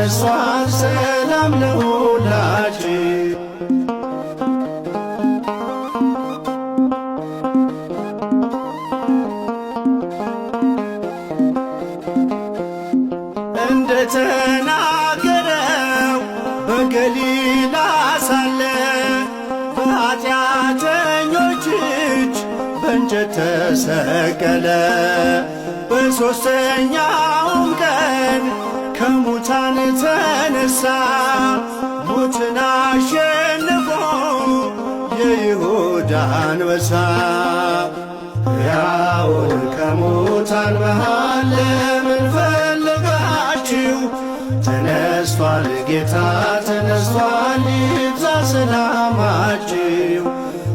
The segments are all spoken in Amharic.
ተነስቷል፣ ሰላም ለሁላችሁ። እንደተናገረው በገሊላ ሳለ በኃጢአተኞች እጅ በእንጨት ተሰቀለ። በሦስተኛውም ቀን ከሙታን ተነሣ፣ ሞትን አሸንፎ የይሁዳ አንበሳ። ሕያውን ከሙታን መሃል ለምን ፈለጋችሁ? ተነስቷል ጌታ ተነስቷል፣ ይብዛ ሰላማችሁ።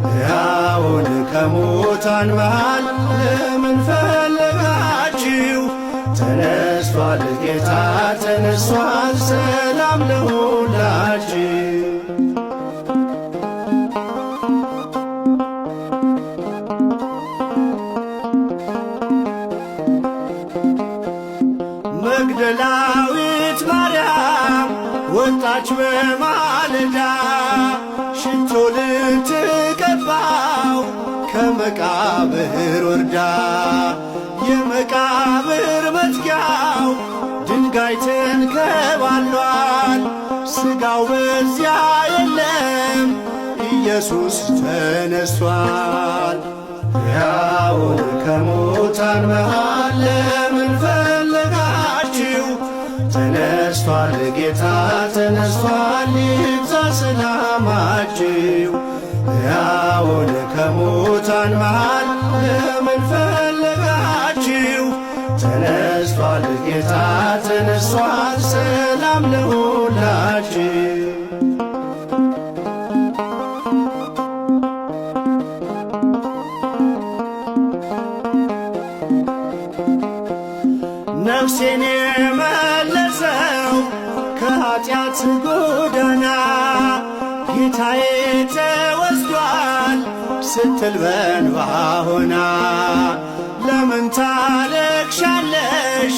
ሕያውን ከሙታን መሃል ለምን ፈለጋችሁ? ተነስቷል ጌታ ተነስቷል፣ ሰላም ለሁላችሁ። መግደላዊት ማርያም ወጣች በማለዳ ሽቶ ልትቀባው ከመቃብር ወርዳ፣ የመቃብር መዝጊያው ድንጋይ ተንከባሏል፣ ሥጋው በዚያ የለም ኢየሱስ ተነስቷል። ሕያውን ከሙታን መሃል ለምን ፈለጋችሁ? ተነስቷል ጌታ ተነስቷል፣ ይብዛ ሰላማችሁ። ሕያውን ከሙታን መሃል ለምን ፈለጋችሁ? ተነስቷል ጌታ ተነስቷል፣ ሰላም ለሁላችሁ። ነፍሴን የመለሰው ከኃጢአት ጎዳና ጌታዬ ተወስዷል ስትል በእንባ ሆና፣ ለምን ታለቅሻለሽ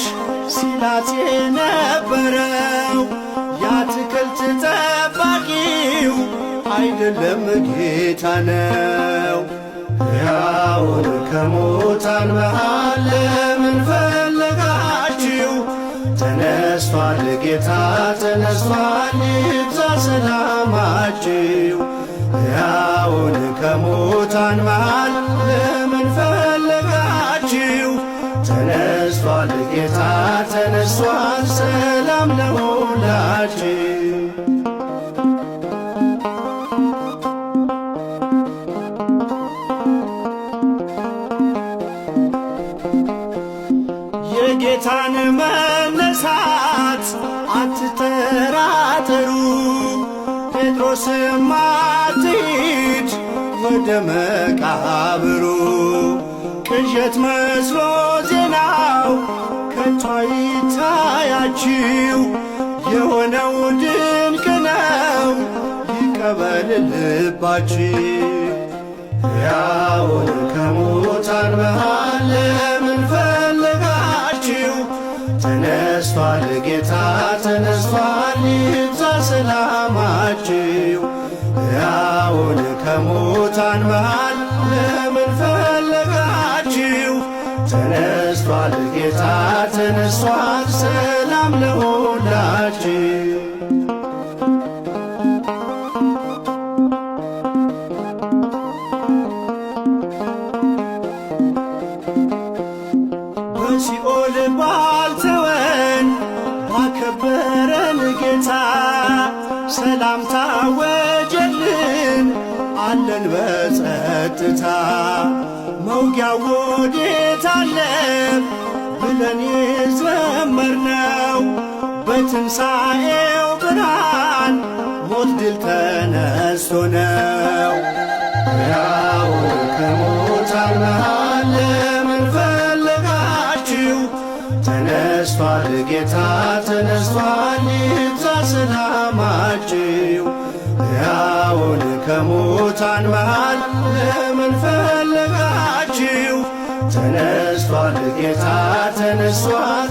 ሲላት የነበረው የአትክልት ጠባቂው አይደለም ጌታ ነው። ሕያውን ከሙታን መሃል ለምን ፈለጋችሁ? ተነስቷል ጌታ ተነስቷል፣ ይብዛ ሰላማችሁ። ሕያውን ከሙታን መሃል ለምን ፈለጋችሁ? ተነስቷል ጌታ ተነስቷል፣ ሰላም ለሁላችሁ። የጌታን መነሳት አትጠራጠሩ፣ ጴጥሮስም አትሂድ ወደ መቃብሩ። ቅዠት መስሎ ዜናው ከቶ አይታያችሁ፣ የሆነው ድንቅ ነው ይቀበል ልባችሁ። ሕያውን ከሙታን መሃል ለምን ፈለጋችሁ? ተነስቷል ጌታ ተነስቷል፣ ይብዛ ሰላማችሁ። ሕያውን ከሙታን መሃል ለምን ፈለጋችሁ? ተነስቷል ጌታ ተነስቷል፣ ሰላም ለሁላችሁ። በሲኦል ባልተወን ባከበረን ጌታ ሰላምታ ወጀልን አለን በጸጥታ። መውጊያው ወዴት አለ ብለን የዘመርነው በትንሣኤው ብርሃን ሞት ድል ተነስቶ ነው። ሕያውን ከሙታን መሃል ለምን ፈለጋችሁ? ተነስቷል ጌታ ተነስቷል፣ ይብዛ ሰላማችሁ። ሕያውን ከሙታን መሃል ለምን ፈለጋችሁ? ተነስቷል ጌታ ተነስቷል፣